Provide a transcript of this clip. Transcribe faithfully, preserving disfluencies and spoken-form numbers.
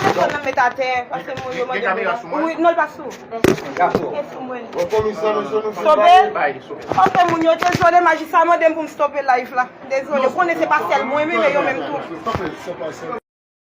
telefòn nan met atè, paske moun yo mande m. Wi, non, l pa sou. E sou mwen. Stope. Ok, moun yo, dezole, majistra mande m pou m stope live la. Dezole, konnen se pa sèl mwen, men yo menm tou.